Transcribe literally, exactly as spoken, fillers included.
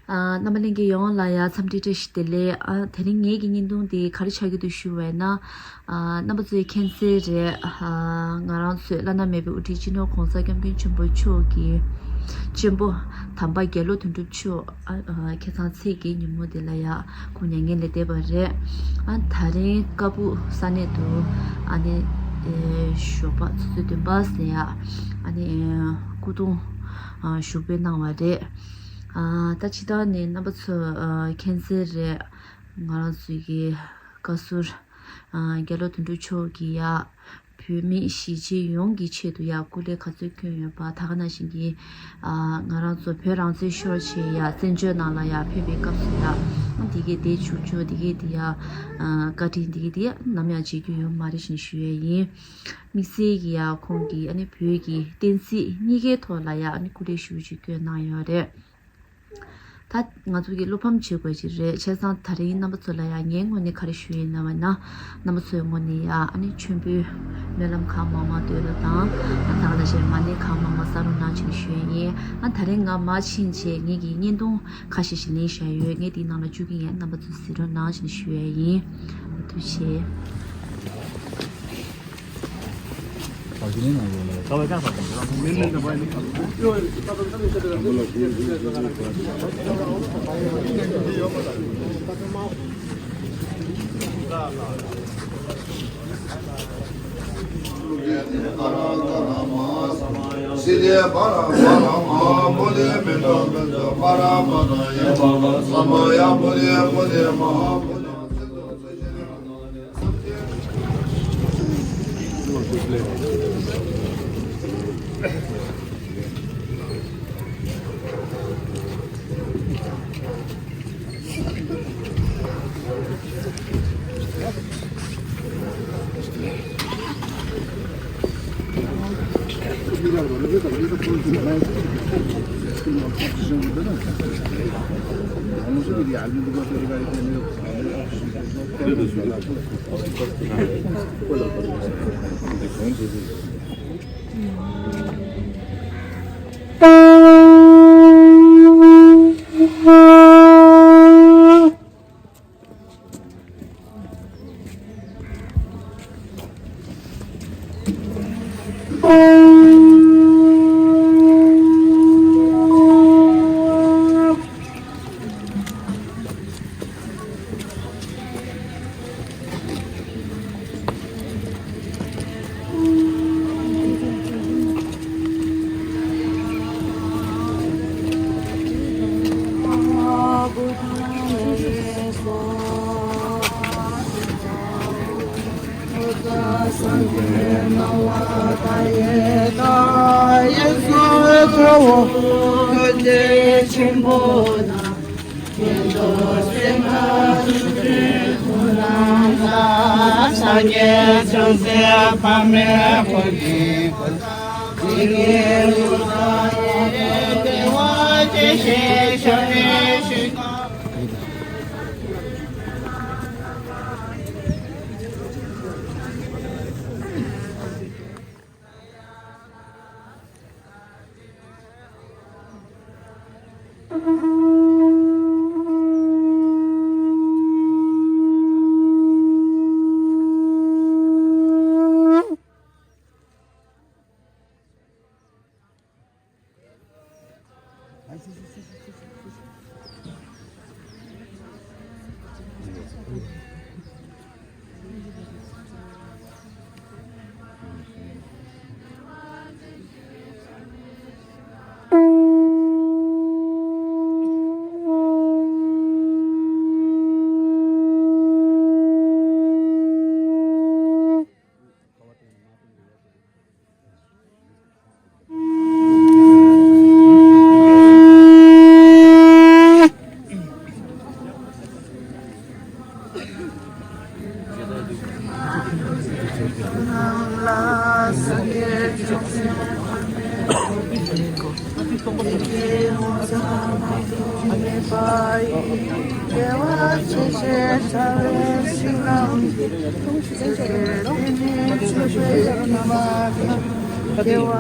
ཨ། རྣམ་པ་ལྷན་རྒྱས་ཡོངས་ལ་ཡ་འཚམས་འདྲི་བཀྲ་ཤིས་བདེ་ལེགས། ཨ། དེ་རིང་ངེད་ཀྱི་བརྙན་ཐུང་འདི་ག་རེ་ཆགས་ཀྱི་འདུག་ཞུ་བས་ན། ཨ། རྣམ་པ་ཚོས་མཁྱེན་གསལ་རེད། ཨ། ང་རང་ཚོའི་བླ་ན་མེད་པའི་དབུ་ཁྲིད་སྤྱི་ནོར་༸གོང་ས་༸སྐྱབས་མགོན་ཆེན་པོ་མཆོག་གི་གཅེན་པོ་དམ་པ་དགེ་སློང་དོན་གྲུབ་མཆོག་ཨ། ཨ། ཁ་སང་ཚེས་བརྒྱད་ཉིན་མོ་དེ་ལ་ཡ་སྐུ་མྱ་ངན་ལས་འདས་པ་རེད། ཨ། ད་རིང་ཀ་སྦུག་ས་གནས་དུ་ཨ་ནི་ཨེ། ཞོགས་པ་ཆུ་ཚོད་བདུན་པ་ཟིན་ཡ་ཨ་ནི་ཨེ། སྐུ་གདུང་ཨ། ཞུགས་འབུལ་གནང་བ་རེད། ཨ། ད་ཕྱི་དྲོ་ནས་རྣམ་པ་ཚོ་ཨ། མཁྱེན་གསལ་རེད། ང་རང་ཚོའི་གི་བཀའ་ཟུར་ཨ། དགེ་སློང་དོན་གྲུབ་མཆོག་གིས་ཡ་བོད་མི་གཞིས་བྱེས་ཡོངས་ཀྱི་ཆེད་དུ་ཡ་སྐུ་ལས་ག་ཚོད་བསྐྱོན་ཡོད་པ། ད་ག་ནང་བཞིན་གྱི་ཨ། ང་རང་ཚོ་བོད་རང་བཙན་ཤོར་བྱས་ཡ་བཙན་བྱོལ་ནང་ལ་ཡ་ཕེབས་པའི་སྐབས་སུ་ཡ་འདི་གས་དེ་བྱུང་ཆོག་འདི་གས་དེ་ཡ་ཨ། བཀའ་དྲིན་འདི་གས་དེ་ཡ་ནམ་ཡང་བརྗེད་རྒྱུ་ཡོད་མ་རེད་ཞེས་ཞུ་ཡས་ཡིན། དམིགས་བསལ་གྱི་ཡ་ཁོང་གིས་ཨ་ནི་བོད་ཀྱི་བསྟན་སྲིད་གཉིས་ཀའི་ཐོག་ལ་ཡ་ཨ་ནི་སྐུ་ལས་ཞེ་པོ་ཅིག་བསྐྱོན་གནང་ཡོད་རེད། ད་ང་ཚོ་གི་བློ་ཕམ་བྱེད་དགོས་ཅིག་རེད། བྱས་ཙང་ད་རིང་རྣམ་པ་ཚོ་ལ་ཡ་ངའི་ངོས་ནས་ག་རེ་ཞུ་ཡིན་ལབ་ན། རྣམ་པ་ཚོའི་ངོས་ནས་ཡ་ཨ་ནི་མཆོད་འབུལ་སྨོན་ལམ་གང་མང་མང་འདོན་རོགས་དང་། ད་ག་ནང་བཞིན་མ་ཎི་གང་མང་མང་བསགས་རོགས་གནང་ཞེས་ཞུ་ཡས་ཡིན། ཨ། ད་རིང་ང་མར་ཕྱིན་བྱས་ངེད་ཀྱི་བརྙན་ཐུང་ཁ་ཤས་ཤིག་ལེན་བཞག་ཡོད། ངས་དེའི་ནང་ལ་བཅུག་གི་ཡིན། རྣམ་པ་ཚོས་གཟིགས་རོགས་གནང་ཞེས་ཞུ་ཡས་ཡིན། ཐུགས་རྗེ་ཆེ། བདེ་བ།